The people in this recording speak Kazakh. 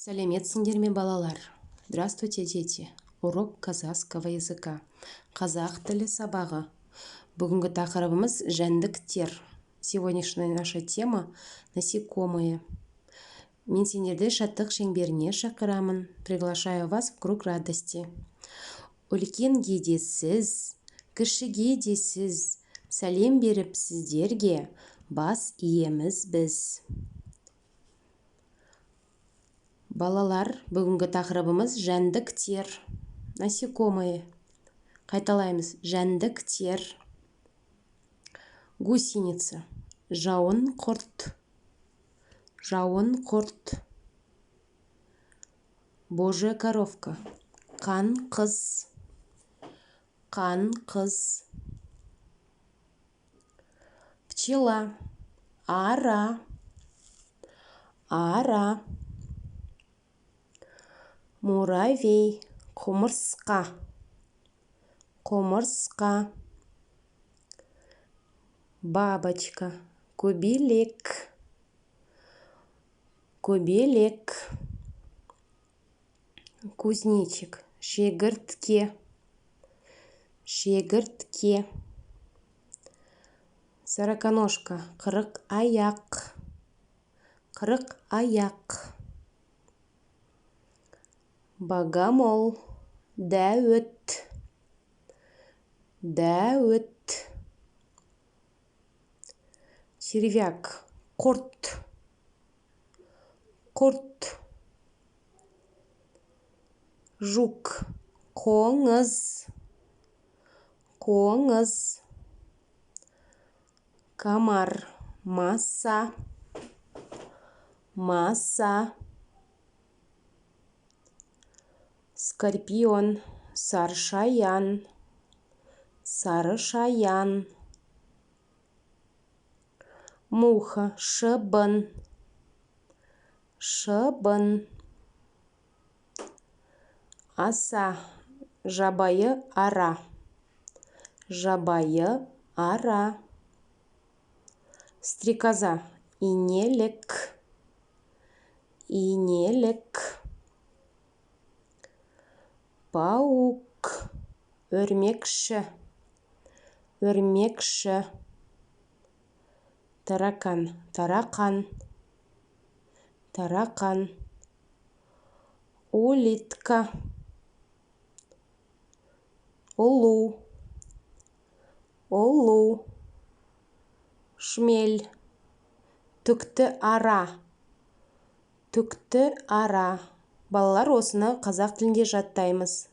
Сәлеметсіңдер ме, балалар! Здравствуйте, дети! Урок казахского языка. Қазақ тілі сабағы. Бүгінгі тақырыбымыз – жәндіктер. Сегодняшняя наша тема – насекомые. Мен сендерді шаттық шеңберіне шақырамын. Приглашаю вас в круг радости. Үлкенге де сіз, кішіге де сіз, сәлем беріп сіздерге бас иеміз біз. Балалар, бүгінгі тақырыбымыз – жәндіктер, насекомые. Қайталаймыз: жәндіктер. Гусеница, жауын құрт, жауын құрт. Божья коровка, қан қыз, қан қыз. Пчела, ара, ара. Муравей, құмырсқа, құмырсқа. Бабочка, көбелек, көбелек. Кузнечик, шегіртке, шегіртке. Сороконожка, қырық аяқ, қырық аяқ. Богомол, дәуіт, дәуіт. Червяк, құрт, құрт. Жук, қоңыз, қоңыз. Комар, маса, маса. Скорпион, сарышаян, сарышаян. Муха, шыбын, шыбын. Оса, жабайы ара, жабайы ара. Стрекоза, инелік, инелік. Паук, өрмекші, өрмекші. Таракан, тарақан, тарақан. Улитка, ұлу, ұлу. Шмель, түкті ара, түкті ара. Балалар, осыны қазақ тілінде жаттаймыз.